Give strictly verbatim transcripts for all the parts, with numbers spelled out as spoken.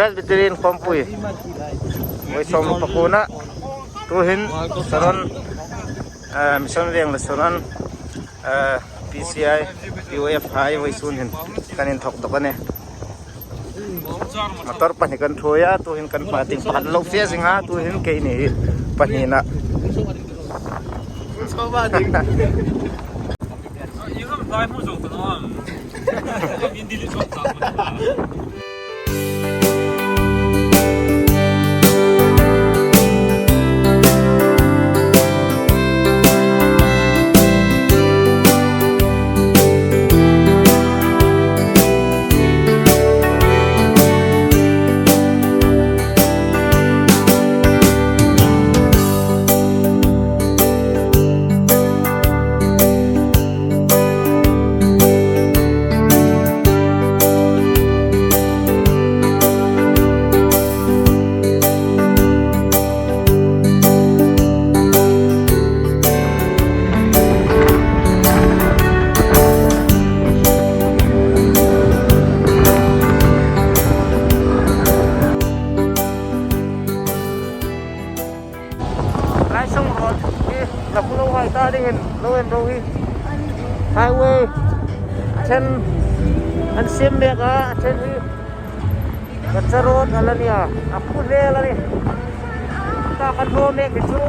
Presbyterian Khawmpui. Voi sawm pakuo na. Tuhin Saron, eh, Mission Veng le Saron, eh, P C I, P O F hai voi sun hin kan inthok dawk a nih. Motor pahni kan thuoi a, tuhin kan hma tieng pakhat lo fe zing a, tuhin keini pahnina. Laisong Road hi la khu lo hai ta dingin lo en ro hi. Highway a ṭhen an siem mek a, a ṭhen hi Kacha Road a la nih a, a khu vel a nih. Ta kan hmu mek hi chu.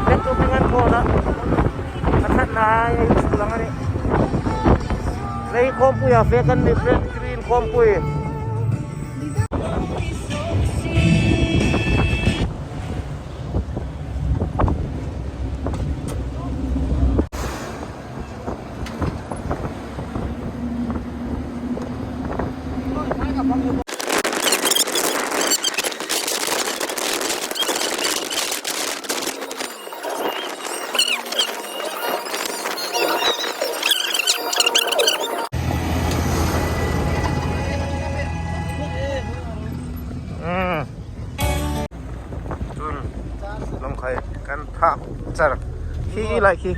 Mek tu kan hmu na. A ṭhatna hai chu lang a nih. Lei Khawmpui a fe kan nih, Presbyterian Khawmpui. Chun, Lawngkhai kan phak char. Hi lai khi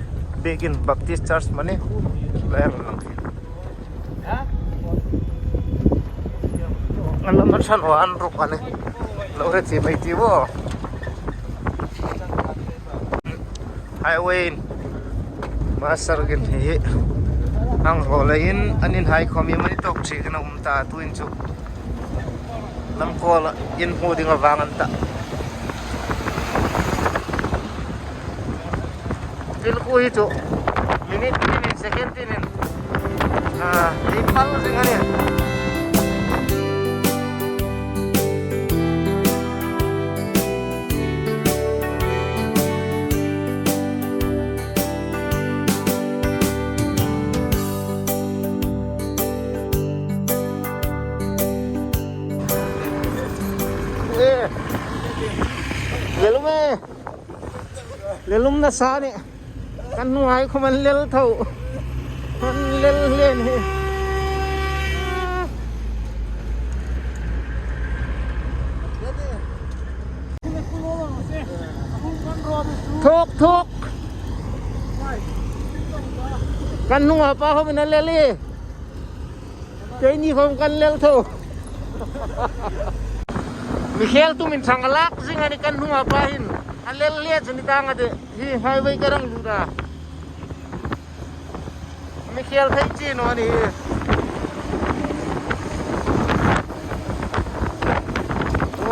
bikin Baptist Church mani. Lai ang lang khi. An lam an san o an ruk ani. Lo re ti mai ti bo. Highway in. Master gin hi. Ang ho lai in an inhai khom i mani tawk chi kan um ta tuin chu. Lam kawl in hmu ding a vang an ta. Thil khu hi chu. Minute tinin, second tinin. Ah, ei pal zing a nih. Eh. Lel um e. Lel um nasa a nih. Kan hnuhai khom an lel tho. An lel hle hi. Thuk, thuk. Kan hnunga pa khom an lel hi. Keini khom kan lel tho. Mi khel tumin chang a lak zing a nih kan hnunga pa hin. A lel hle chu ni tang a tih. Hi highway ka rang lut a. Mi khel thei chi naw ni.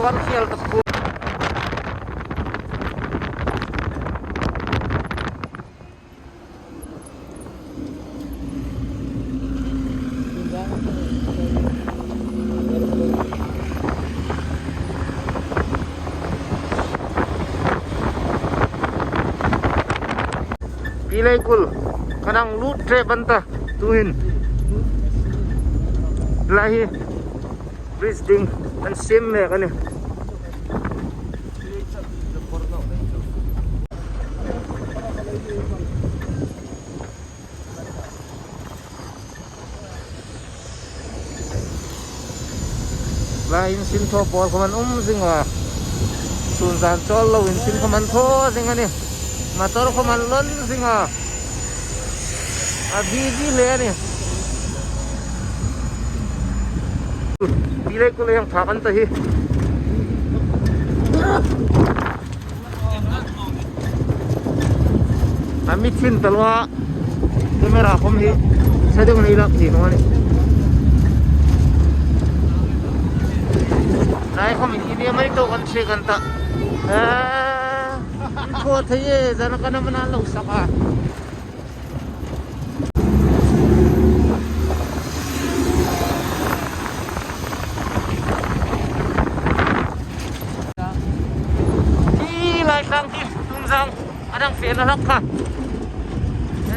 Kan khel ta khu. Pi Leikul, kan hang lut ṭhep an ta, tuhin. Lai hi, bridge ding, an siem mek a nih. Lai insin thaw pawl khom an um zing a. Sun zan chawl lo insin khom an thaw zing a nih. Motor khom an lawn zing a. A busy hle a nih. Leikul hang phak an ta hi. A mi thin ta lo a. Camera khom hi. Sa ding nei lak ti naw ni. Lai khom in ini mai to kan se kan ta. Ah, ko thei e, zana kana mana lo saka. Hi lai tlang hi Tumjang a dang fe na hlak kha.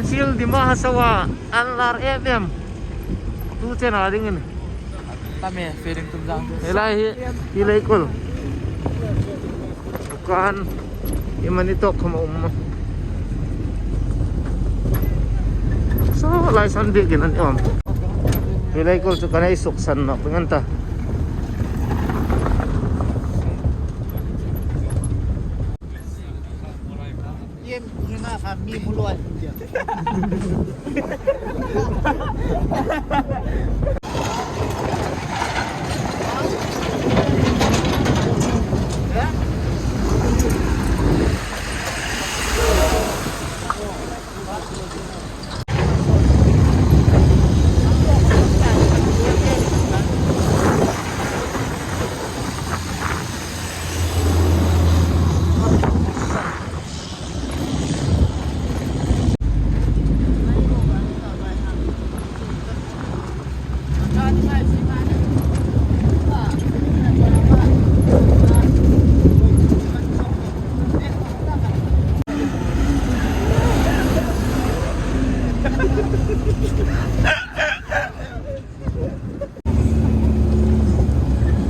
Sil Dima Hasao a an lar em em. Tu chen a dingin. Tame, feeling Tumjang. Hi lai hi, hi Leikul. Dukan iemani tawk khom a um. Saw lai san biekin an um. Hi Leikul chu kan hei suksan nawk ding an ta. Iem, iem a kha mi mu lo a.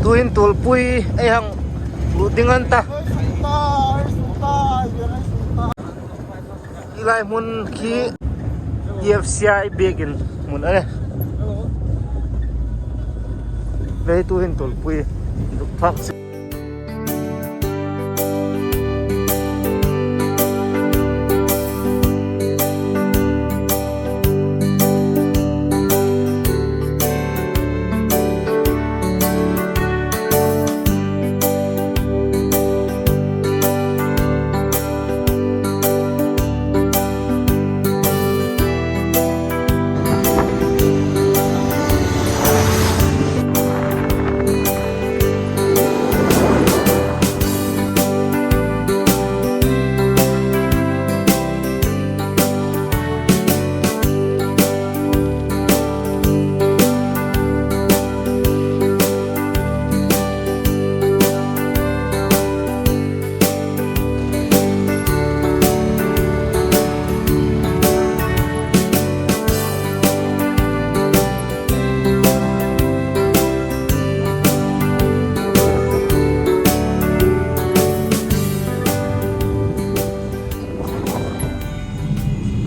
Tuhin Tuolpui ei hang lut ding an ta. Hi lai hmun khi E F C I biekin hmun a nih. Lei tuhin Tuolpui duk phak si.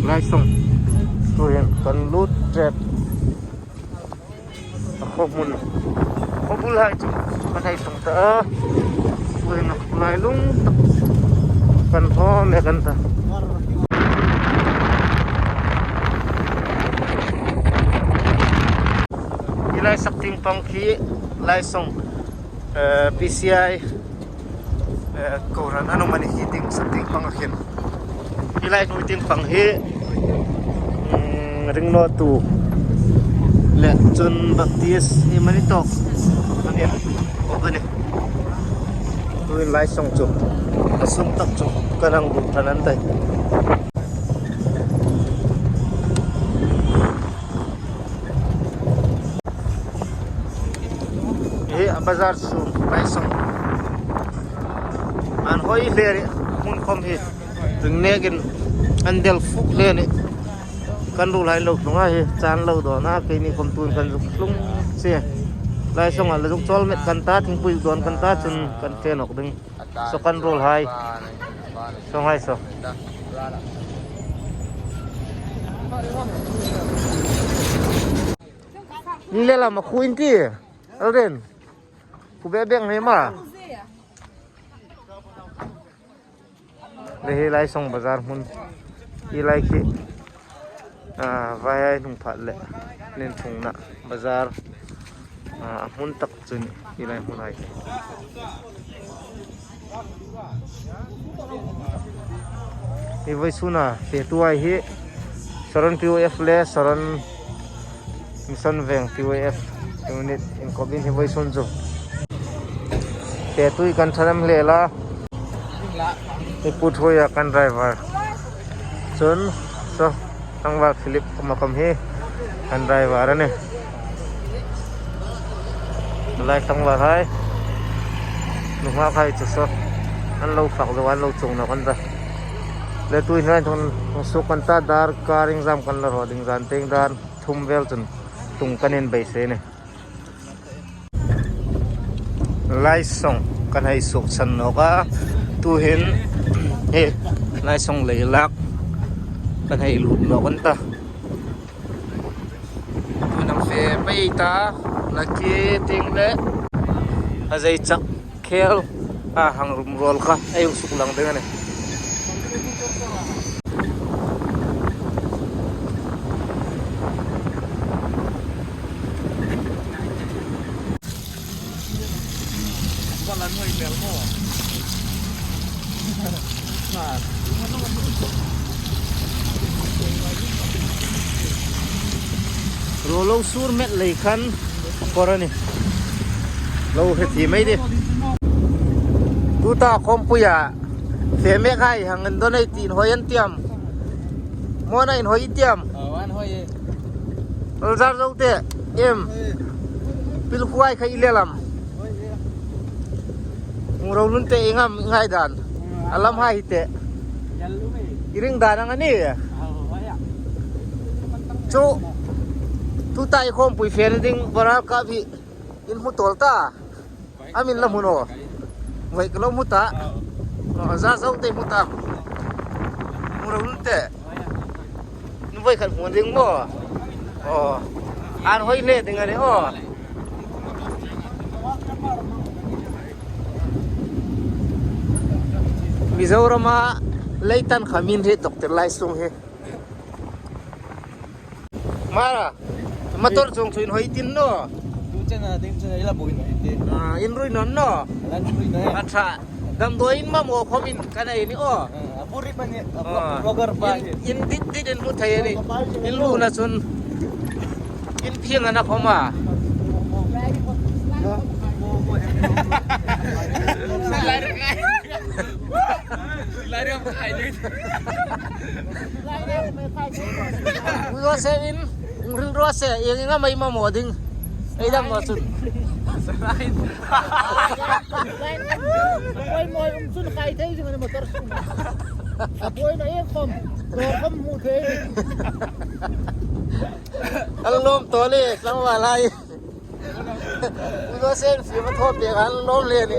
Laisong. Tuhin kan lut ṭep. A khaw hmun. Khaw bul hai chu kan hei tlung ta a. Tuhin a khaw lai lung tak. Kan thaw mek an ta. Hi lai sak tieng pang khi Laisong, eh, P C I, eh, kohran an um a nih hi tieng sak tieng pang a khin. Hi lai hnuoi tieng pang hi, mm, ringnawtu le chun Baptist hi mani tawk an en bawk a nih. Tuhin Laisong chu a sung tak chu kan hang lut ṭan an ta. Hi a bazar chu Laisong. An hoi hle a nih, hmun khom hi ring nekin an del fuk hle a nih. Kan ruolhai lo tlung a hi, chan lo dawn a, keini khom tuhin kan zuk tlung che. Laisong a la zuk chawl met kan ta, thingpui dawn kan ta chun kan fe nawk ding. Saw kan ruolhai. Saw hai saw. Ni le lam a khu in ti. Alden. Khu be beng hei ma. Le hi Laisong bazar hmun. Hi lai khi. Ah, vai ai hnung phat le. Nin thungna bazar. A, a hmun tak chu hi lai hmun hai. Hi vawisuna fetuhai hi Saron P O F le Saron Mission Veng P O F unit inkopin hi vawisun chu fetui kan ṭhahnem hle a. Hi Pu Thuoia kan driver. Chun, saw, tlangval Philip khawm a khawm hi kan driver a nih. Lai tlangvalhai, nunghak hai chu saw, an lo fak zo, an lo chuong nawk an ta. Le tuhin an hung, hung suok kan ta, darkar exam kan la hraw ding zan tieng dar thum vel chun tlung kan inbeisei a nih. Laisong kan hei suoksan nawk a, tuhin hi Laisong leilak kan hei lut nawk an ta. Tuhin an fe pei ta, Lucky tieng le Hazeichak khel a hang rumruol kha ei hung suklang ding a nih. Ruo lo sur met lei khan a kawr a nih. Lo hre thiem ei tih. Tuta khawmpuia fe mek hai hang indawn ei tih, inhawi an ti am? Mona inhawi i ti am? Aw, an hawi e. Lalzar Zote, em. Pilkhuai kha i lel am? Hmu ro nun te, ieng am i ngai dan? A lam hai hi te. I ring dan ang a nih. Chu, tuta i khawmpui fe ding, varal kap hi in hmu tawl ta. Am in la hmu naw? Vawi ka lo hmu ta. Aw, Zar Zote hmu ta. Hmu ro nun te. Vawi khat hmu ding maw? Aw. An hawi hle ding a nih aw. Mizorama leitan kha min hre dawk tir lai sung hi. Mara, motor chuong chu inhawi tin naw? Tu chen a ding chen a ila buin inhawi te. A, in rui nawn naw? Lan rui nawn. A ṭha. Damdawiin mamaw khawmin ka nei ni aw. A, a buri pa ni, a, vlogger pa in, hi. In dit dit in hmu thei a nih. In luna chun in phieng a na khawm a. Lai ram khai ni. Ui, ro se in, ring ro se, ieng ieng am ei mamaw ding. Ei dam naw chun. Poi moi um chun khai thei ding a ni motor sung. A poi na ieng khawm, dawr khawm hmu thei. An lawm tawl e, tlangval hai. Ui, ro se in, fi ma thaw pek an lawm le ni.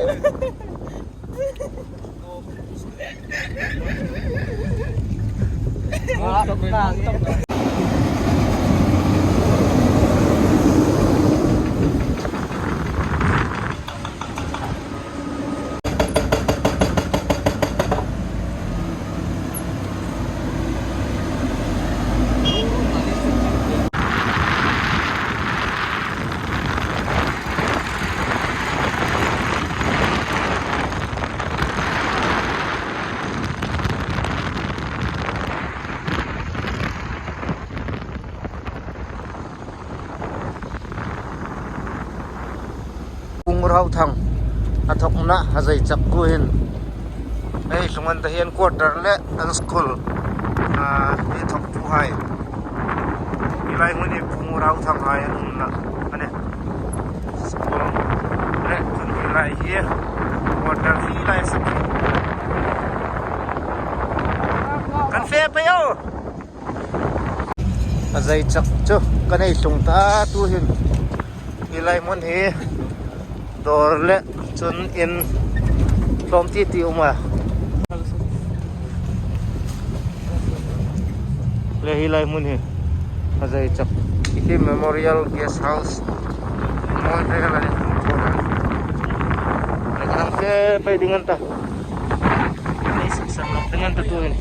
Pu Ngurhauthang a thawkna Hazeichak kuoin ei tlung an ta hian quarter le an school, a, hi thawktuhai. Hi lai hmun hi Pu Ngurhauthang hai an umna a nih. School le chun hi lai hi quarter hi lai sak hi. Kan fe pei o. Hazeichak chu kan hei tlung ta tuhin. Hi lai hmun hi dawr le chun in tlawm ti ti um a. Le hi lai hmun hi Hazeichak Memorial Guest House. Mawi hle a ni. Kan fe pei ding an ta. Kan fe pei ding an ta tuhin.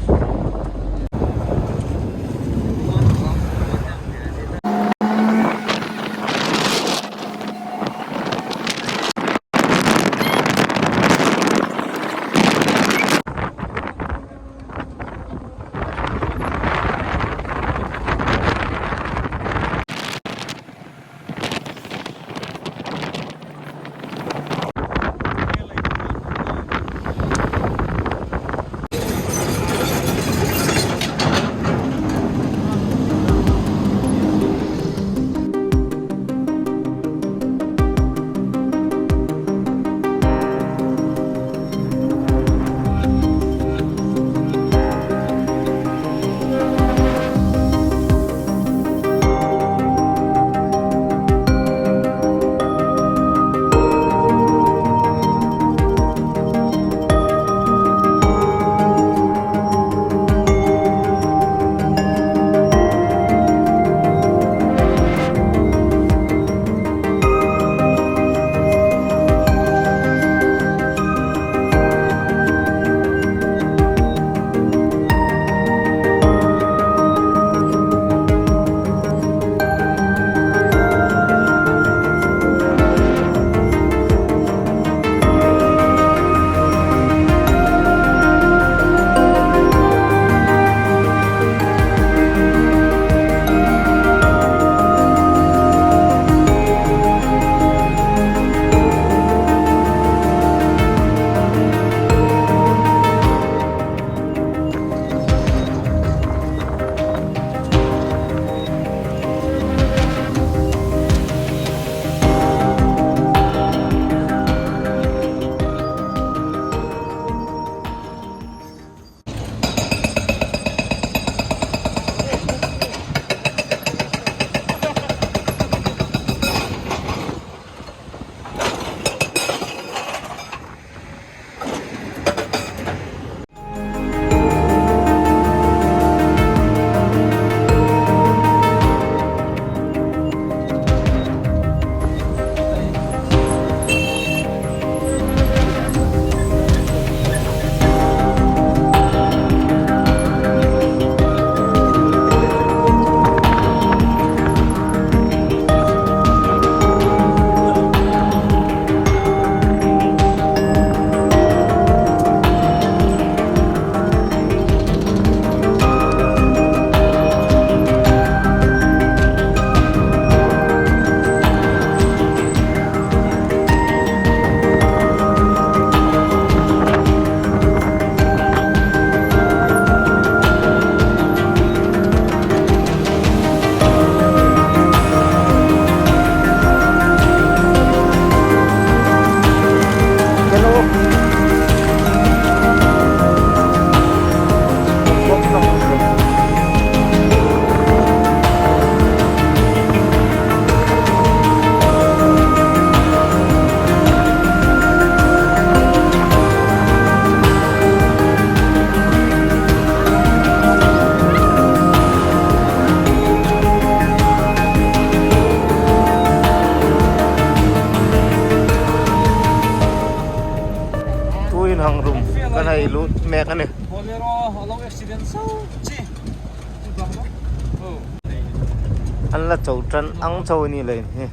An la chau ṭan ang chau ni leiin hi.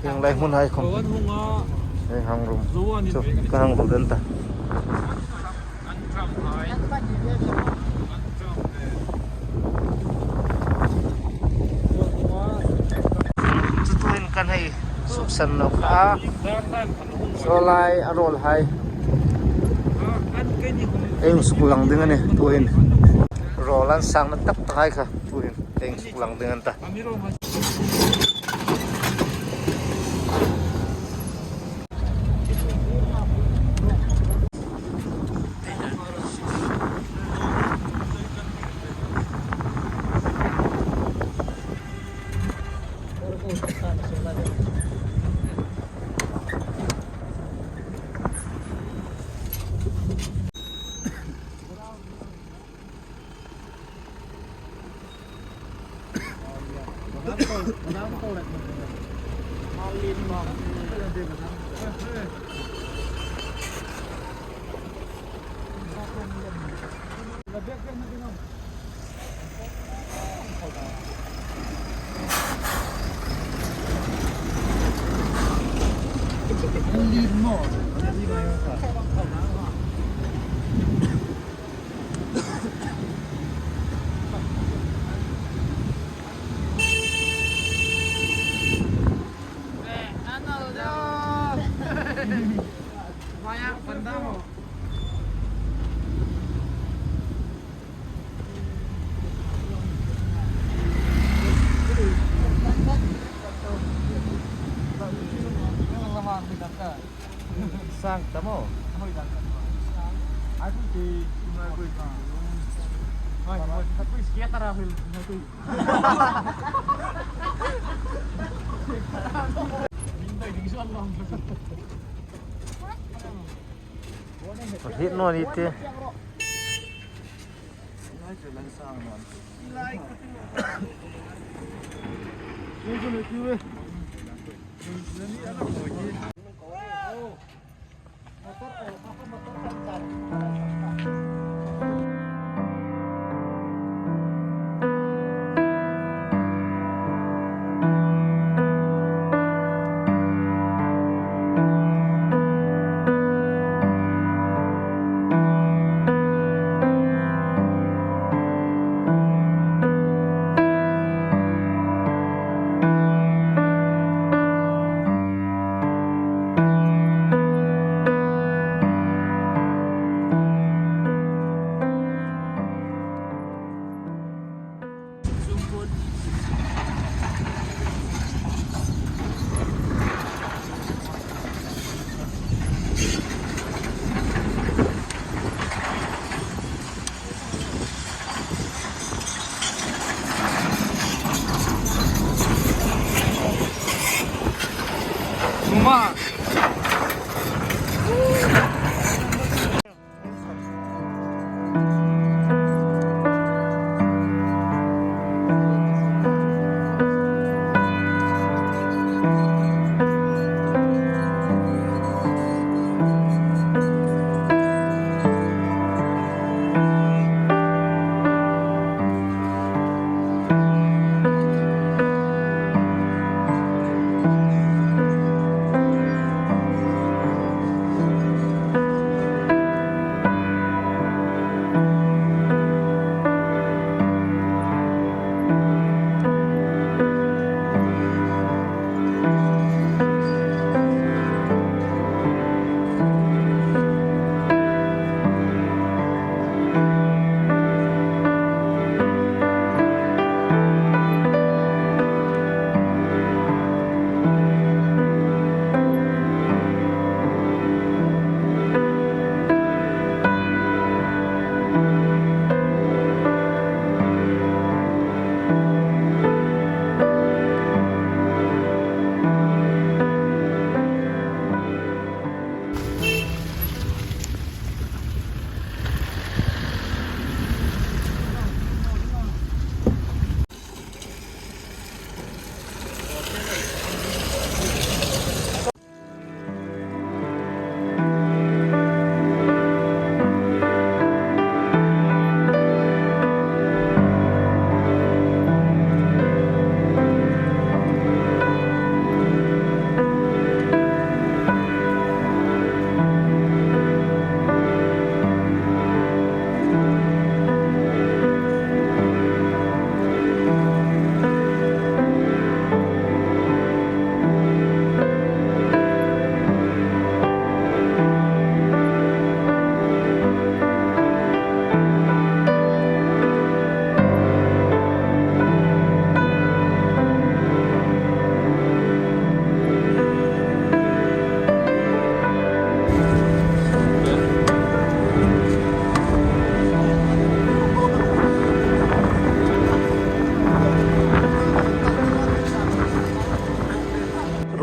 Hieng lai hmun hai khawm. Hei hang rum. Chu, ka hang rum dan ta. Chu tuhin kan hei suksan nawk a. Saw lai a rawl hai. Ei hung suklang ding a nih tuhin. Rawl an sangna tak tak hai kha tuhin ei hung suklang ding a ni ta. Sang ta maw. Hit no ni te.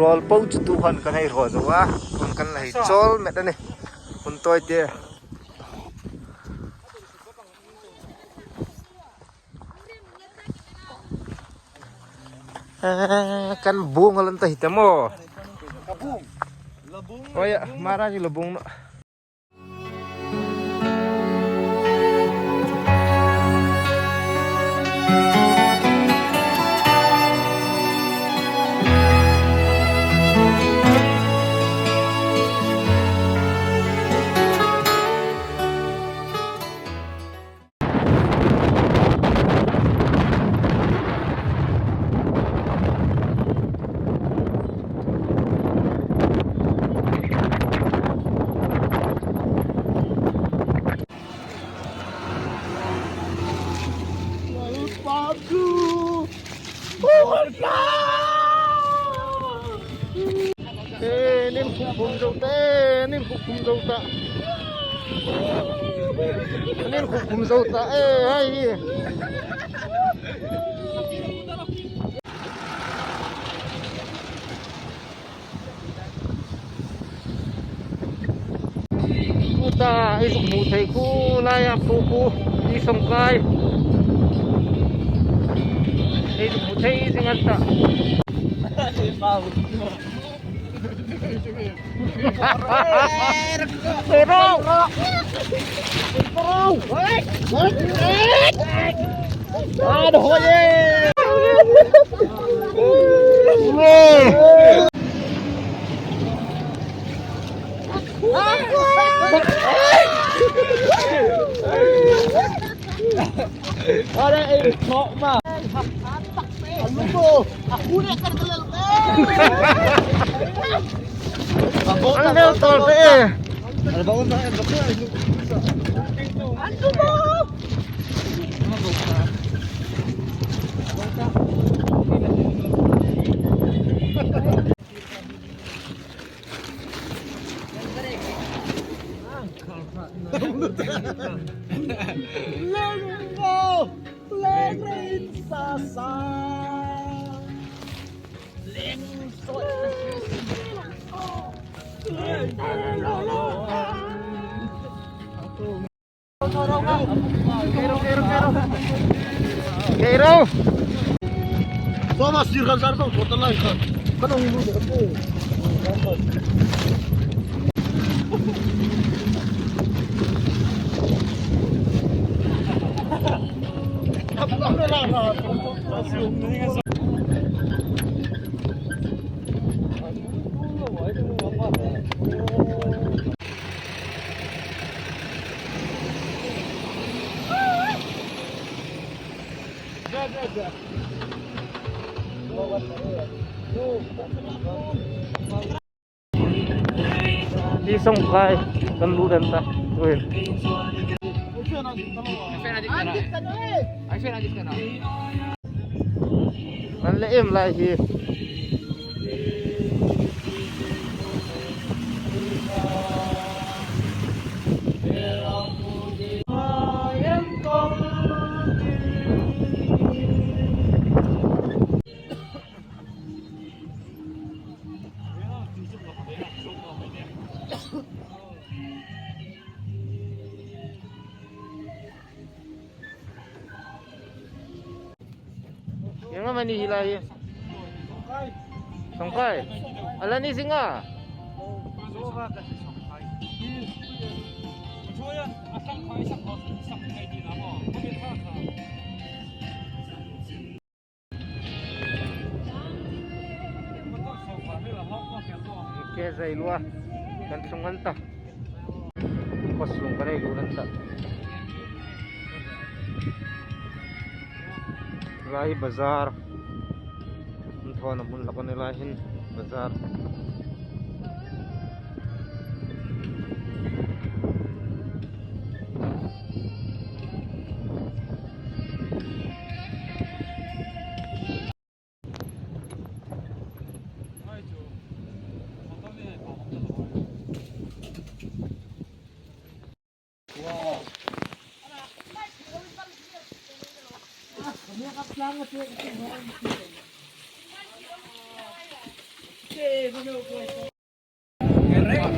Chawl po chu tu khan kan hei hraw zo a, tun kan la hei chawl met a nih. Hun tawi te. Eh, kan bung a lan ta hi ta maw. Ka bung. Oi, Maharaji lo bung no. Eh, nin khuk khum zo ta, eh, nin khuk khum zo ta. Nin khuk khum zo ta, eh, ai. Tuta, ei zuk hmu thei khu laia khu khu, i sawng kai. Ei zuk hmu thei zing an ta. Toro! Toro! Ad hoye! Are ei khawk ma. Ang deu tol te e. Kei ro. Thomas, sir kan sar to, total line kan. Kan hung lu de ko. Hi sawng kai kan lut an ta. Tuhin. Kan le em lai hi. Ieng am a ni hi lai hi? Sawng kai. A la ni zing a. Ke zai lua kan sung an ta. Khawsung kan ei lût an ta. Lai bazar. An thawn a hmun lak a ni lai hin bazar.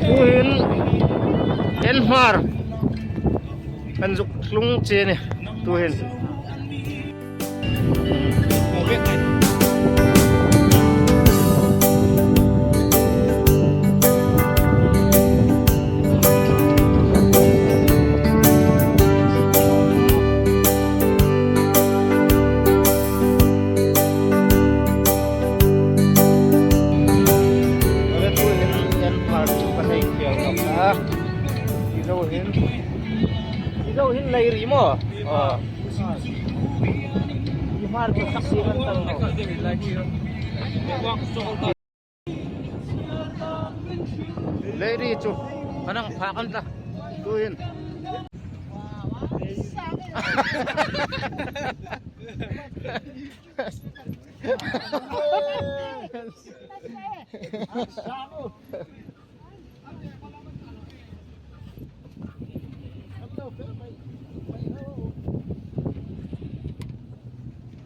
Tuhin en hmar kan zuk tlung che ni tuhin. Hi zo hin, hi zo hin Leiri maw? Aw. Hi hmar chu taxi kan tam lo. Leiri chu. Kan hang phak an ta. Tuhin.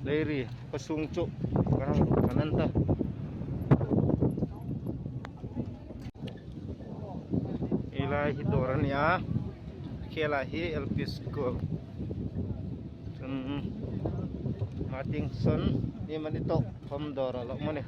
Leiri khawsung chu kan hang lut an ta. Hi lai hi dawr a nih a. Khela hi L P school. Chun, Martinson, hi mani to, home dawr a lo mani.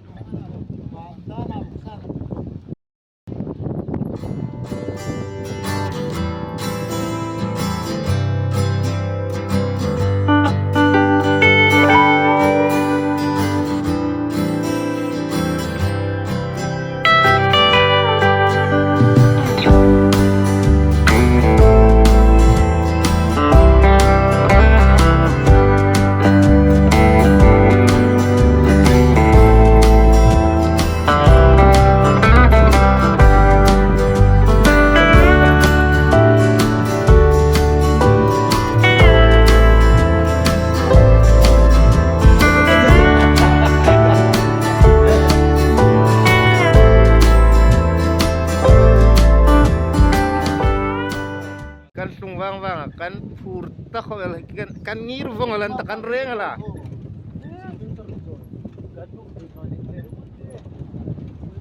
Kan tlung vang vang a, kan phur ta khawp el, kan, kan ngir vawng el an ta, kan reng el a.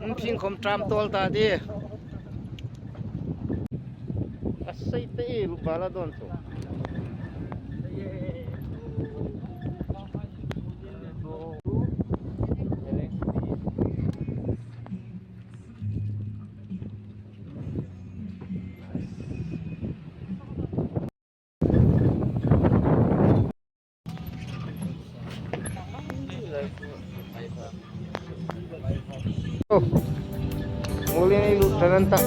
An phing khawm ṭam tawl ta di. A sei te i lu bala don chu. Oh, muli ni lu tanan ta.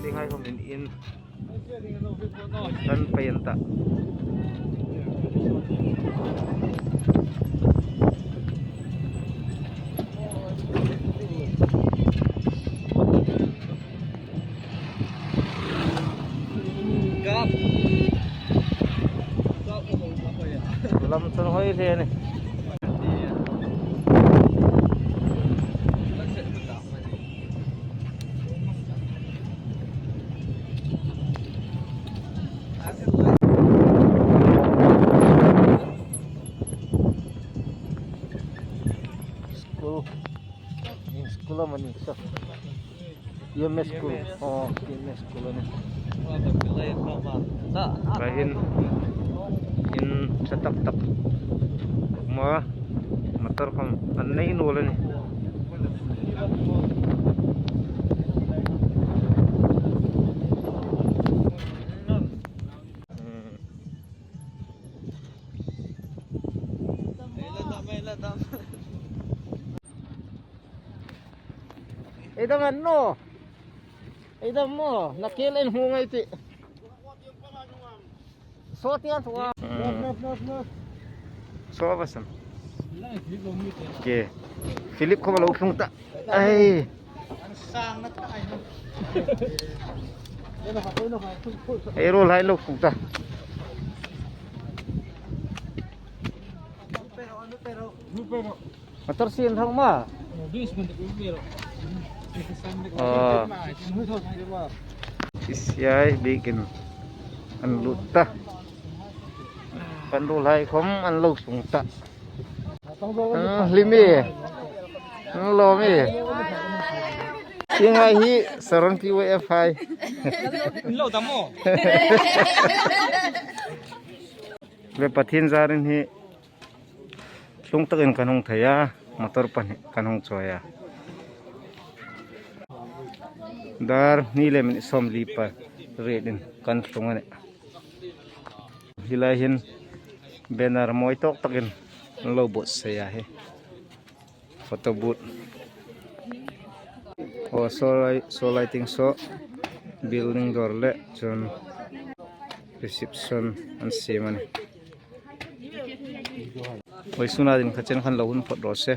Ti ngai khawm in in kan pei an ta. Lam chun hoi hle ni. School am a ni sa? E M S school. Oh, E M S school a nih. Ka hin in ṭha tak tak. Ma, motor khom an nei naw le ni. Hmm. Ei dam an naw. Ei dam maw. Na kel en hu ngai ti. So tiang thua. So ba san. Ke. Philip khom lo tlung ta. Ai. Ei ruolhai lo tlung ta. Motor sin thang ma. Oh. Isiai bikin an lut ta. Kan ruolhai khom an lo tlung ta. Ah, hlim ie. An lawm ie. Hi ngai hi Saron P Y F hai. Lo ta maw. Le Pathien zarin hi tlung takin kan hung thei a, motor pahni kan hung chawi a. Dar hni le minute sawmli pariet in kan tlung a nih. Hi lai hin banner mawi tawk takin an lo buotsai a hi. Photo booth. Aw, saw lai, saw lai tieng saw building dawr le chun reception an siem a nih. Vawisuna ding kha chen khan lo hun phawt raw se.